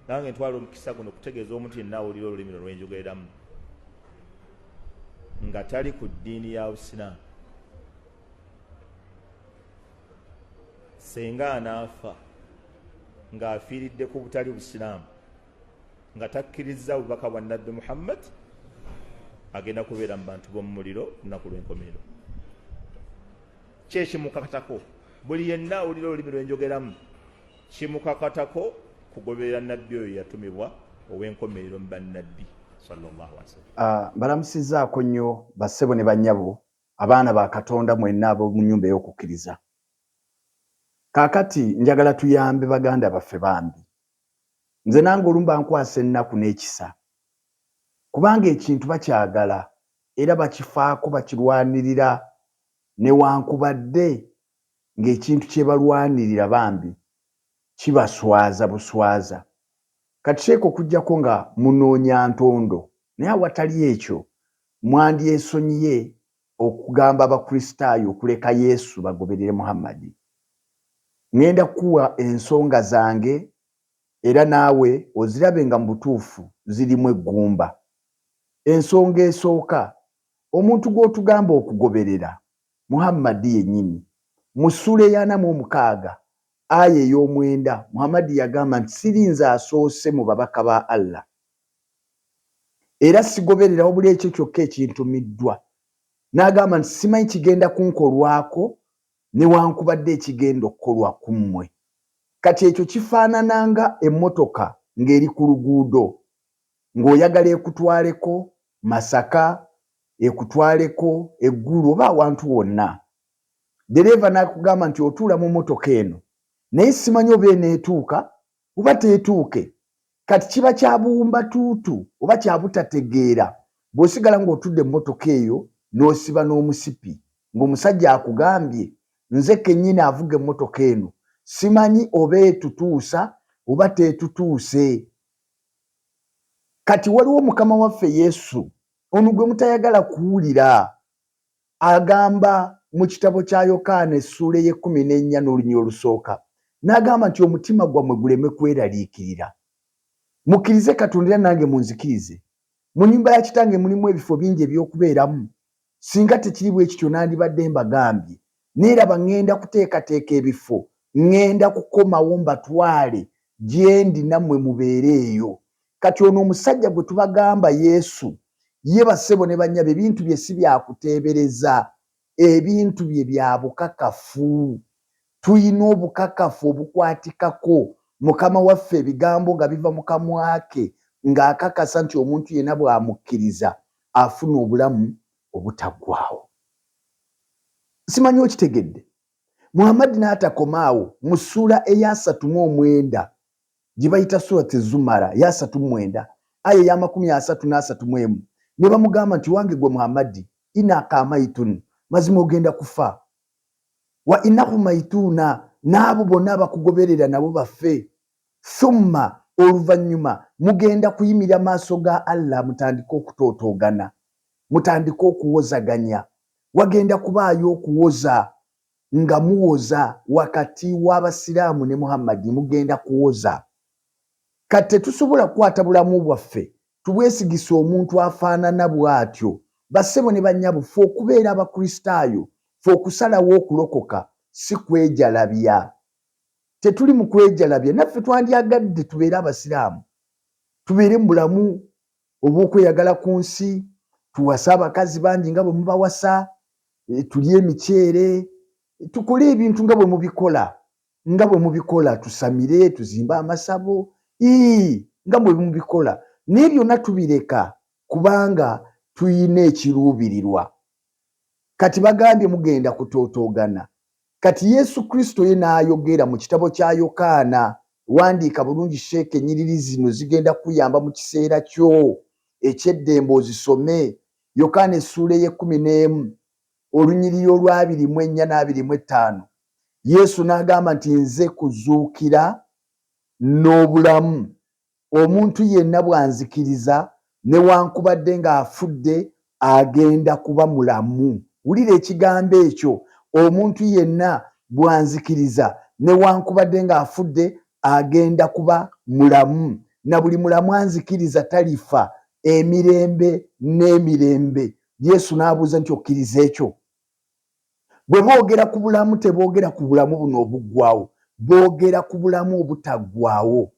Nange ntwala omukisa guno okutegeeza omuntu yenna awulira olulimi lwo lwenjogereramu nga tali ku ddiini ya Busiraamu, senga anaafa ng'afiiridde ku butali Busiraamu, nga takkirizza bubaka bwa Nabbi Muhammad, agenda kubeera mu bantu b'omu muliro lunaku lw'enkomerero. Kyekimukakatako buli yenna awulira olulimi lwenjogeramu, kimukakatako kugoberera nabbi oyo yatumibwa ow'enkomerero mu bannabbi sallallahu alaihi wasallam. Mbalamusizzaako nnyo bassebo ne bannyabo, abaana ba Katonda mwenna ab'omu nnyumba ey'okukkiriza. Kaakati njagala tuyambe baganda baffe bambi. Nze nange olumu bankwasa ennaku n'ekisa kubanga ekintu bakyagala era bakifaako, bakirwanirira newankubadde ng'ekintu kye balwanirira bambi kibaswaza buswaza. Kati Sheikh okuggyako nga munoonya ntondo naye awatali ekyo mwandyesonyiye okugamba Abakristaayo okuleka Yesu bagoberere Muhammad. Ngenda kukuwa ensonga zange era naawe ozirabe nga mu butuufu zirimu eggumba. Ensonga esooka, omuntu gw'otugamba okugoberera Muhammad yennyini. Mu ssuula ey'ana mu omukaaga aya ey'omwenda Muhammad yagamba nti siri nze asoose mu babaka ba Allah era sigoberera wabula ekyo kyokka ekintumiddwa. N'agamba nti simanyi kigenda kunkolwako newankubadde ekigenda okukolwa ku mmwe. Kati ekyo kifaanana nga emmotoka ng'eri ku luguudo ng'oyagala ekutwaleko Masaka, ekutwaleko e Gulu oba awantu wonna. Ddereeva n'akugamba nti otuula mu mmotoka eno naye simanyi oba eneetuuka oba teetuuke. Kati kiba kya buwumbatuutu oba kya butategeera bw'osigala ng'otudde mu mmotoka eyo n'osiba n'omusipi ng'omusajja akugambye nze kennyini avuga emmotoka eno simanyi oba etutuusa oba teetutuuse. Kati waliwo Mukama waffe Yesu ono gwe mutayagala kuwulira agamba mu kitabo kya Yokaana essuula ey'ekkumi n'ennya n'olunyiriri olusooka n'agamba nti omutima gwammwe guleme kweraliikirira. Mukkirize Katonda era nange munzikirize. Mu nnyumba ya Kitange mulimu ebifo bingi eby'okubeeramu. Singa tekiri bwe kityo nandibadde mbagambye. Naye laba ŋŋenda kuteekateeka ebifo, ŋŋenda kukomawo mbatwale gye ndi nammwe mubeere eyo. Kati ono omusajja gwe tubagamba Yesu, ye bassebo ne bannyabo ebintu bye si bya kuteebereza, ebintu bye bya bukakafu. Tulina obukakafu obukwatikako Mukama waffe ebigambo nga biva mu kamwa ke ng'akakasa nti omuntu yenna bw'amukkiriza afuna obulamu obutaggwaawo. Simanyi okitegedde? Muhammad n'atakoma awo mu ssuula ey'asatu mu omwenda gye bayita Surat Zumara ey'asatu mu mwenda aya ey'amakumi asatu n'asatu mu emu ne bamugamba nti wange gwe Muhammadi inaka maitun, mazima ogenda kufa, wa innahu maituuna, n'abo bonna abakugoberera nabo bafe, thumma, oluvannyuma mugenda kuyimirira maaso ga Allah mutandike okutootoogana, mutandike okuwozaganya. Wagenda kubaayo okuwoza nga muwoza wakati w'Abasiraamu ne Muhammadi, mugenda kuwoza. Kati tetusobola kukwata bulamu bwaffe tubwesigise omuntu afaanana bw'atyo. Bassebo ne bannyabo, ffe okubeera Abakristaayo, ffe okusalawo okulokoka si kwejalabya. Tetuli mu kwejalabya. Naffe twandyagadde tubeere Abasiraamu, tubeere mu bulamu obw'okweyagala ku nsi, tuwase abakazi bangi nga bwe mubawasa, tulye emiceere, tukole ebintu nga bwe mubikola, nga bwe mubikola, tusamire, tuzimbe amasabo, ii, nga bwe mubikola. Naye byonna tubireka kubanga tuyina ekiruubirirwa. Kati bagambye mugenda kutootoogana. Kati Yesu Kristo ye n'ayogera mu kitabo kya Yokaana, wandiika bulungi Sheikh ennyiriri zino zigenda kukuyamba mu kiseera kyo eky'eddembe ozisome, Yokaana essuula ey'ekkumi n'emu olunyiriri olw'abiri mu ennya n'abiri mu ettaano, Yesu n'agamba nti nze kuzuukira n'obulamu. Omuntu yenna bw'anzikiriza, newankubadde ng'afudde, agenda kuba mulamu. Wulira ekigambo ekyo, omuntu yenna bw'anzikiriza, newankubadde ng'afudde, agenda kuba mulamu. na buli mulamu anzikiriza talifa emirembe n'emirembe. Yesu n'abuuza nti okkiriza ekyo? Bwe boogera ku bulamu teboogera ku bulamu buno obuggwawo, boogera ku bulamu obutaggwawo.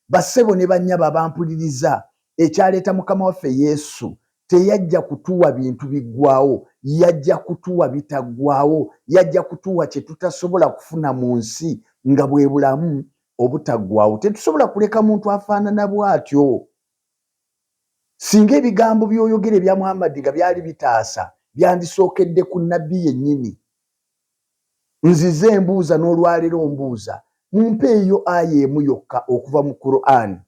Bassebo ne bannyabo abampuliriza, ekyaleeta Mukama waffe Yesu teyajja kutuwa bintu biggwawo, yajja kutuwa bitaggwawo, yajja kutuwa kye tutasobola kufuna mu nsi nga bwe bulamu obutaggwawo. Tetusobola kuleka muntu afaanana bw'atyo. Singa ebigambo by'oyogera ebya Muhammadi nga byali bitaasa, byandisookedde ku nnabbi yennyini. Nzize mbuuza n'olwaleero mbuuza, mumpeeyo aya emu yokka okuva mu Qur'an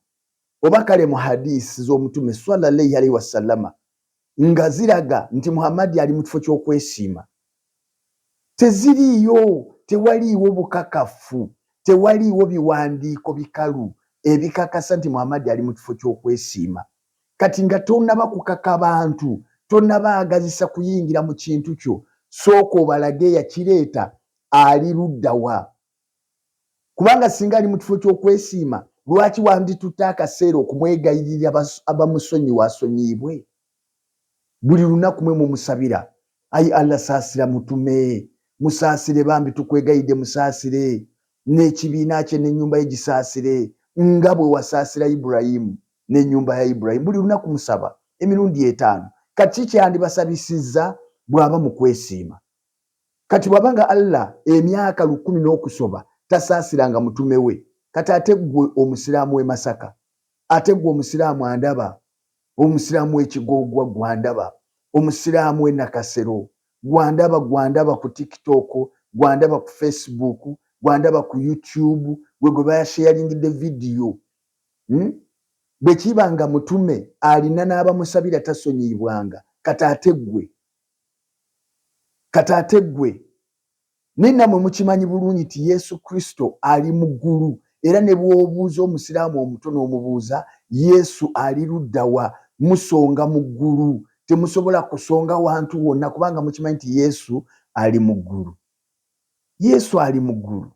oba kale mu hadisi z'omutume sallallahu alaihi wasallama nga ziraga nti Muhammadi ali mu kifo ky'okwesiima. Teziriiyo, tewaliiwo bukakafu, tewaliiwo biwandiiko bikalu ebikakasa nti Muhammadi ali mu kifo ky'okwesiima. Kati nga tonnaba kukaka bantu, tonnabaagazisa kuyingira mu kintu kyo, sooka obalage eyakireeta ali ludda wa. Kubanga singa ali mu kifo ky'okwesiima, lwaki wanditutte akaseera okumwegayirira abamusonyiwe asonyiyibwe? Buli lunaku mwe mumusabira, ayi Allah saasira mutume, musaasire bambi tukwegayidde musaasire, n'ekibiina kye n'ennyumba ye gisaasire nga bwe wasaasira Ibulayimu n'ennyumba ya Ibulayimu. Buli lunaku musaba emirundi etaano. Kati ki kyandibasabisizza bw'aba mu kwesiima? Kati bw'aba nga Allah emyaka 1000 n'okusoba tasaasiranga mutume we, kati ate ggwe omusiraamu w'e Masaka, ate ggwe omusiraamu andaba, omusiraamu w'Ekigoogwa gwandaba, omusiraamu w'e Nakasero gwandaba, gwandaba ku TikTok, gwandaba ku Facebook, gwandaba ku YouTube, gwe gwe bayasheyaringidde vidiyo. Bwe kiba nga mutume alina n'abamusabira tasonyiyibwanga, kati ate ggwe, kati ate ggwe. Naye nammwe mukimanyi bulungi nti Yesu Kristo ali mu ggulu, era ne bw'obuuza omusiraamu omuto n'omubuuza Yesu ali ludda wa, musonga mu ggulu. Temusobola kusonga wantu wonna kubanga mukimanyi nti Yesu ali mu ggulu. Yesu ali mu ggulu.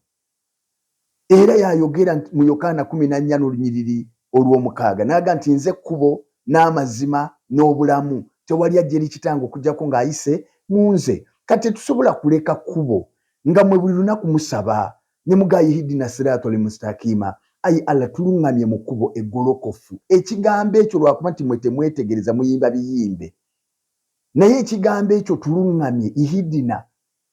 Era yayogera mu Yokaana 14 n'olunyiriri olw'omukaaga n'agamba nti nze kkubo n'amazima n'obulamu, tewali ajja eri kitange okuggyako ng'ayise mu nze. Kati tetusobola kuleka kkubo nga mwe buli lunaku musaba ne mugaa ihdina sirata almustakima, ayi Allah tuluŋŋamye mu kkubo eggolokofu. Ekigambo ekyo lwakuba nti mwe temwetegereza, muyimba biyimbe, naye ekigambo ekyo tuluŋŋamye ihdina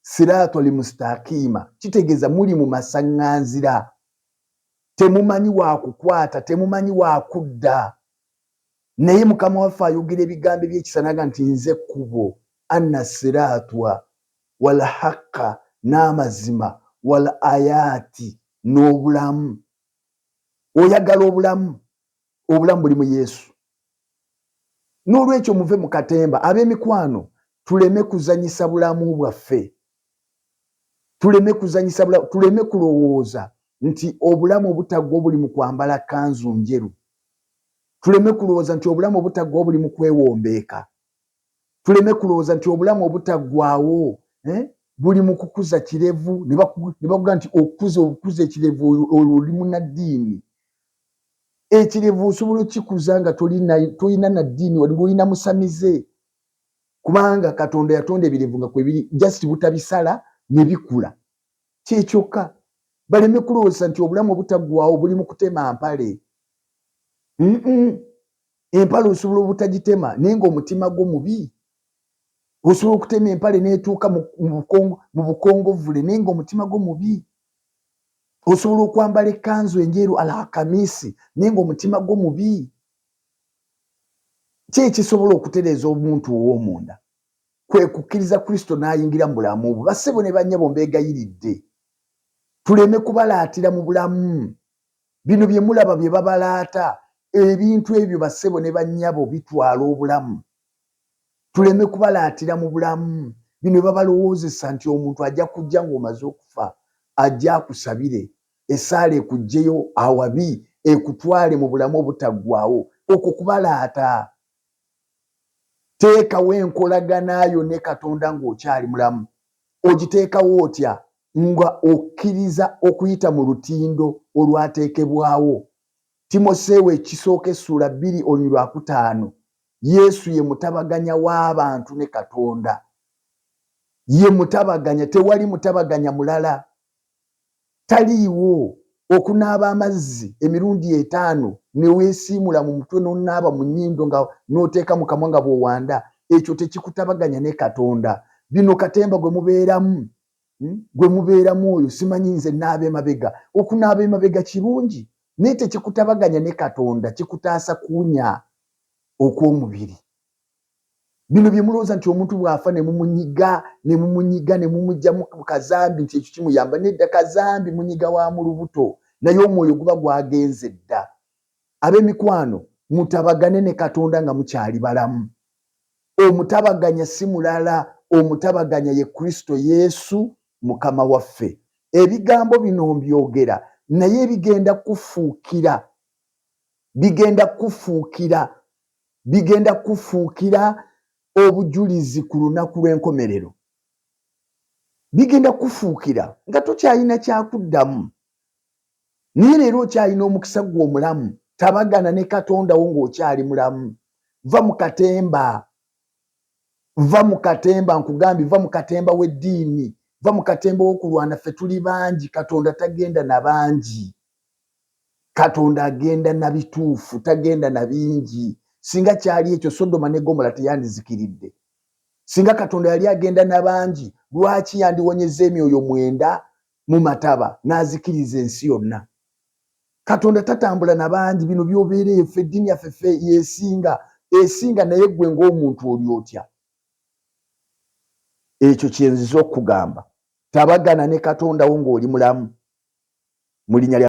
sirata almustakima kitegeeza muli mu masaŋŋanzira, temumanyi wakukwata, temumanyi wakudda. Naye Mukama waffe ayogera ebigambo ebyekisa n'agamba nti nze kkubo, anna siratwa wal haqqa n'amazima wal ayaati n'obulamu. Oyagala obulamu, obulamu buli mu Yesu. N'olwekyo muve mu katemba ab'emikwano, tuleme kuzanyisa bulamu bwaffe, tuleme kuzanyisa bulamu, tuleme kulowooza nti obulamu obutaggwa buli mu kwambala kanzu njeru, tuleme kulowooza nti obulamu obutaggwa buli mu kwewombeeka, tuleme kulowooza nti obulamu obutaggwawo buli mu kukuza kirevu, ne bakuga nti okukuza ekirevu olwo oli munnaddiini. Ekirevu osobola okukikuza nga tolina na ddiini, wali olina musamize, kubanga Katonda yatonda ebirevu nga kwebiri, just butabisala ne bikula, kyekyokka. Baleme kulowooza nti obulamu obutaggwawo buli mu kutema mpale. Empale osobola obutagitema naye ng'omutima gwo mubi. Osobola okutema empale n'etuuka mu bukongovule naye ng'omutima gwo mubi. Osobola okwambala ekkanzu enjeru alhakamisi naye ng'omutima gwo mubi. Ki ekisobola okutereeza omuntu ow'omunda? Kwe kukkiriza Kristo n'ayingira mu bulamu bwo. Bassebo ne bannyabo mbeegayiridde, tuleme kubalaatira mu bulamu. Bino bye mulaba bye babalaata, ebintu ebyo bassebo ne bannyabo bitwala obulamu. Tuleme kubalaatira mu bulamu. Bino babalowoozesa nti omuntu ajja kujja ng'omaze okufa, ajja akusabire, essaala ekuggyeyo awabi, ekutwale mu bulamu obutaggwaawo. Okwo kubalaata. Teekawo enkolagana yo ne Katonda ng'okyali mulamu. Ogiteekawo otya? Nga okkiriza okuyita mu lutindo olwateekebwawo. Timoseewo ekisooka essuula 2 oluny 5. Yesu ye mutabaganya w'abantu ne Katonda. Ye mutabaganya, tewali mutabaganya mulala. Taliiwo. Okunaaba amazzi emirundi 5 ne weesiimula mu mutwe n'onaaba mu nnyindo nga n'oteeka mu kamwa nga bw'owanda, ekyo tekikutabaganya ne Katonda. Bino katemba gwe mubeeramu, gwe mubeeramu oyo simanyi nze naaba emabega. Okunaaba emabega kirungi, naye tekikutabaganya ne Katonda, kikutaasa kuwunya okw'omubiri. Bino bye mulowooza nti omuntu bw'afa ne mumunyiga, ne mumunyiga, ne mumuggyamu kazambi nti ekyo kimuyamba. Nedda, kazambi munyiga wa mu lubuto, naye omwoyo guba gwagenze dda. Ab'emikwano, mutabagane ne Katonda nga mukyali balamu. Omutabaganya si mulala, omutabaganya ye Kristo Yesu Mukama waffe. Ebigambo bino mbyogera, naye bigenda kufuukira, bigenda kufuukira, bigenda kufuukira obujulizi ku lunaku lw'enkomerero. Bigenda kufuukira nga tokyalina kyakuddamu. Naye leero okyalina omukisa gwe omulamu, tabagana ne Katonda wo ng'okyali mulamu. Va mu katemba, va mu katemba, nkugambye, va mu katemba w'eddiini, va mu katemba w'okulwana. Ffe tuli bangi, Katonda tagenda na bangi. Katonda agenda na bituufu, tagenda na bingi. Singa kyali ekyo, Sodoma ne Gomora teyandizikiridde. Singa Katonda yali agenda na bangi, lwaki yandiwonyeza emyoyo 9 mu mataba n'azikiriza ensi yonna? Katonda tatambula na bangi. Bino by'obeera eyo, ffe eddiini yaffe ffe yesinga, esinga, naye ggwe ng'omuntu oli otya? Ekyo kye nzize okukugamba. Tabagana ne Katonda wo ng'oli mulamu. Mu linnya lya